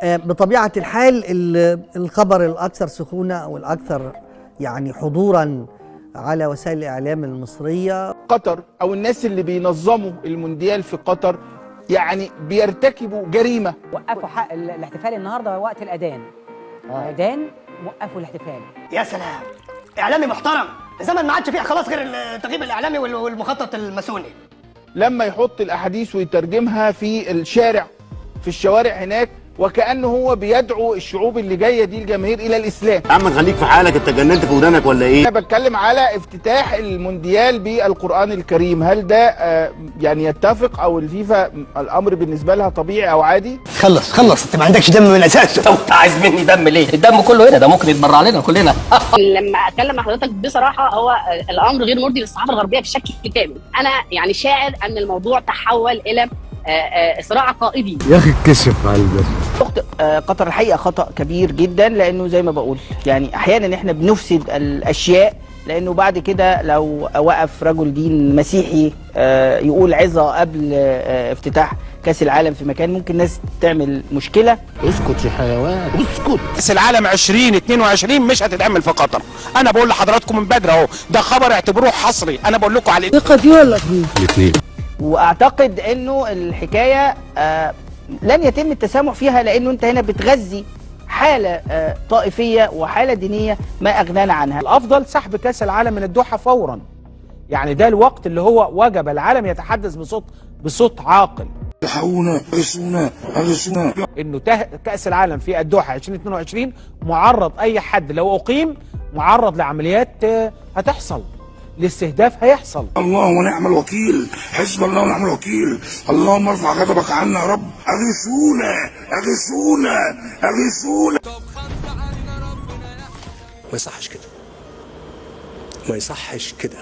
بطبيعة الحال الخبر الأكثر سخونة أو الأكثر يعني حضورا على وسائل الإعلام المصرية، قطر أو الناس اللي بينظموا المونديال في قطر يعني بيرتكبوا جريمة. وقفوا حق الاحتفال النهارده وقت الأذان. الأذان وقفوا الاحتفال. يا سلام، إعلامي محترم، زمن ما عادش فيه خلاص غير التغييب الإعلامي والمخطط الماسوني. لما يحط الأحاديث ويترجمها في الشارع، في الشوارع هناك، وكأنه هو بيدعو الشعوب اللي جاية دي الجماهير إلى الإسلام. يا عم خليك في حالك، انت جننت في ودانك ولا إيه؟ أنا بتكلم على افتتاح المونديال بالقرآن الكريم، هل ده يعني يتفق أو الفيفا الأمر بالنسبة لها طبيعي أو عادي؟ خلص خلص، انت ما عندكش دم من اساسه. طب انت عايز مني دم ليه؟ الدم كله هنا، ده ممكن يتبرع لنا كلنا. لما اتكلم مع حضرتك بصراحة، هو الامر غير مرضي للصحافة الغربية بشكل كامل. انا يعني شاعر ان الموضوع تحول الى صراع عقائدي. يا اخي اتكشف على البر. قطر الحقيقة خطأ كبير جدا، لانه زي ما بقول يعني احيانا احنا بنفسد الاشياء، لانه بعد كده لو وقف رجل دين مسيحي يقول عظه قبل افتتاح كاس العالم في مكان، ممكن ناس تعمل مشكلة. اسكت يا حيوان اسكت. كاس العالم 2022 مش هتتعمل في قطر، انا بقول لحضراتكم من بدري اهو، ده خبر اعتبروه حصري، انا بقول لكم على ثقة دي ولا الاثنين. واعتقد انه الحكاية لن يتم التسامح فيها، لانه انت هنا بتغذي حاله طائفية وحاله دينية ما اغنانا عنها. الافضل سحب كاس العالم من الدوحة فورا، يعني ده الوقت اللي هو وجب العالم يتحدث بصوت عاقل. الحقونا اغثونا اغثونا. انه كاس العالم في الدوحة 2022 معرض، اي حد لو اقيم معرض لعمليات هتحصل، الاستهداف هيحصل. الله ونعم الوكيل، حسب الله ونعم الوكيل، اللهم ارفع غضبك عنا يا رب. اغثونا اغثونا اغثونا. ما يصحش كده، ما يصحش كده.